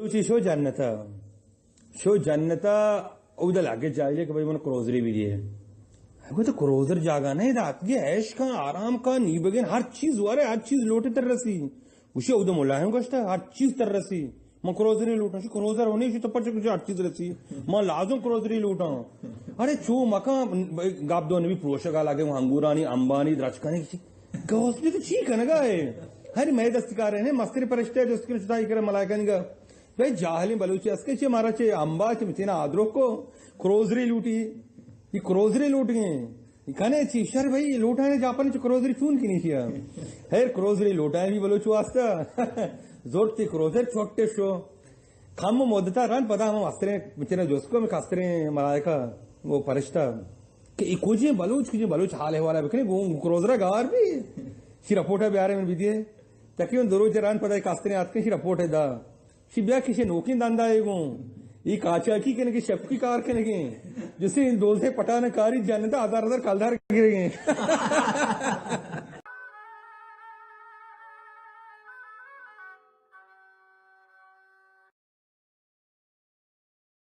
بلوچی شو جنتا، شو جنتا، اودا لگے جاہلے کہ بھائی من کروزری بھی دیے۔ گو تو کروزر جاگا نہیں، رات کے عیش کا، آرام کا، نیبگین، ہر چیز وارے، ہر چیز لوٹے تر رسی۔ گوشی اودا ملایم گوشتا ہر چیز تر رسی۔ من کروزری لوٹاں، شی کروزر ہونے، شی تو پچ کچھ ہر چیز رسی۔ من لازم کروزری لوٹاں۔ ارے چو مکان، گاب دو نبی پروشگا لگے، انگورانی، امبانی، درچکانی، کروزری تو چی کنگا ہے؟ ہر مئے دستکار ہے، مستری پرشتے جست کن شتا ہی کرے ملائکانی گا۔ بھئی جاہلیں بلوچی است کہ چہ مارا چہ امبا چہ مچینا آدروک کو کروزری لوٹی، یہ کروزری لوٹ گئے۔ کنے چی شر بھئی، لوٹانے جاپانی چہ کروزری چون کنی چیا؟ ہیر کروزری لوٹائیں بھی بلوچ واسطہ۔ زورتی کروزر چھوٹے شو۔ کم مدتا رند پدا ہم استریں مچینا جست کو، ہم کستریں ملائکہ وہ پرشتہ کہ ای کجیں بلوچ، کجیں بلوچ حال احوالہ بکنے، گوں کروزرا گار بھی۔ شی رپورٹا بیارے من بھی دیے۔ تقریباً دو روچ رند پدا کستریں آتکن، شی رپورٹ دا۔ شی بیا کہ شی نوکیں دندا اے گوں۔ ای کاچاکی کنگے، شپکی کار کنگے۔ جسے ان دوزے پٹان کاری جنتا ہزار ہزار کلدار گرگے۔